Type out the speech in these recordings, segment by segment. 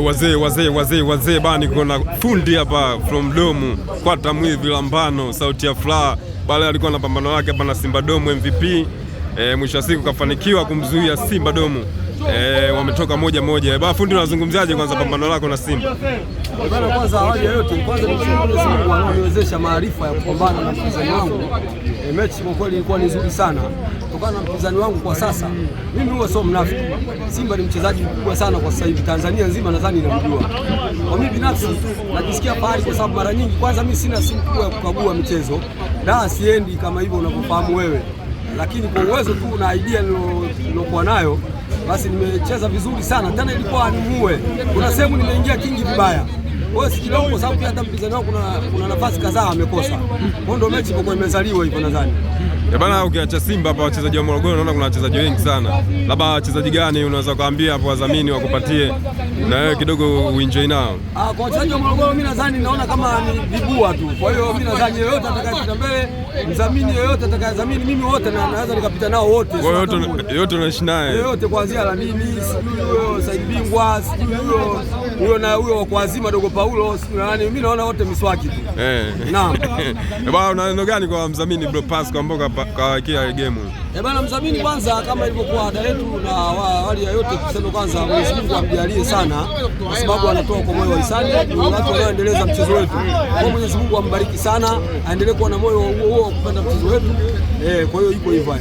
Wazee, wazee, wazee, wazee bani, kuna fundi hapa from Domu kwata mwivi lambano sauti ya furaha bale alikuwa na pambano lake hapa na Simba Domu MVP. Mwisho wa siku kafanikiwa kumzuia Simba Domu. Wametoka 1-1. Ba fundi, unazungumziaje kwanza pambano lako na Simba? Bana, kwanza awali ya yote, kwanza nimshukuru Mwenyezi Mungu anaoniwezesha maarifa ya kupambana na mpinzani wangu. Mechi kwa kweli ilikuwa ni nzuri sana kutokana na mpinzani wangu kwa sasa. Mimi huwa sio mnafiki, Simba ni mchezaji mkubwa sana kwa sasa hivi, Tanzania nzima nadhani inamjua. Kwa mimi binafsi najisikia fahari kwa sababu mara nyingi, kwanza mimi sina simu kubwa ya kukagua michezo da, siendi kama hivyo unavyofahamu wewe, lakini kwa uwezo tu na idea nilokuwa nayo basi nimecheza vizuri sana tena, ilikuwa nimuue. Kuna sehemu nimeingia kingi vibaya, kwa hiyo sijilaumu kwa sababu pia hata mpinzani wangu kuna nafasi kadhaa amekosa. Kwa hiyo ndio mechi ilipokuwa imezaliwa hivyo nadhani. Bana, ukiacha Simba hapa wachezaji wa Morogoro naona kuna wachezaji wengi sana. Labda wachezaji gani unaweza kuambia hapo wadhamini wakupatie na wewe kidogo uenjoy nao? Kwa wachezaji wa Morogoro mimi nadhani naona kama ni vibua tu. Kwa hiyo mimi nadhani yeyote atakayepita mbele, mdhamini yeyote atakayedhamini mimi wote na naweza nikapita nao wote. Kwa hiyo yote unaishi naye. Yeyote kuanzia Lamini, sijui huyo Said Bingwa, sijui huyo huyo na huyo wa kuazima Dogo Paulo, sijui nani, mimi naona wote miswaki tu. Naam. Bana, una neno gani kwa mdhamini Bro Pascal ambao kawekea game? Bana, mdhamini kwanza, kama ilivyokuwa ada yetu na awali ya yote tuseme kwanza Mwenyezi Mungu amjalie sana, kwa sababu anatoa kwa moyo wa hisani, ni watu wanaoendeleza mchezo wetu. Kwa Mwenyezi Mungu ambariki sana, aendelee kuwa na moyo huo huo wa kupenda mchezo wetu. Kwa hiyo iko hivyo.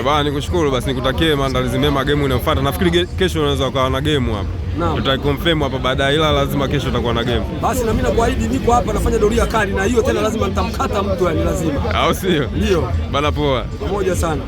Bana, nikushukuru basi, nikutakie maandalizi mema game inayofuata. Nafikiri kesho unaweza ukawa na game hapa. Tutaiconfirm hapa baadaye, ila lazima kesho utakuwa na game. Basi na mimi nakuahidi niko hapa nafanya doria kali, na hiyo tena lazima nitamkata mtu, yani lazima. Au sio? Ndio. Bana, poa. Pamoja sana.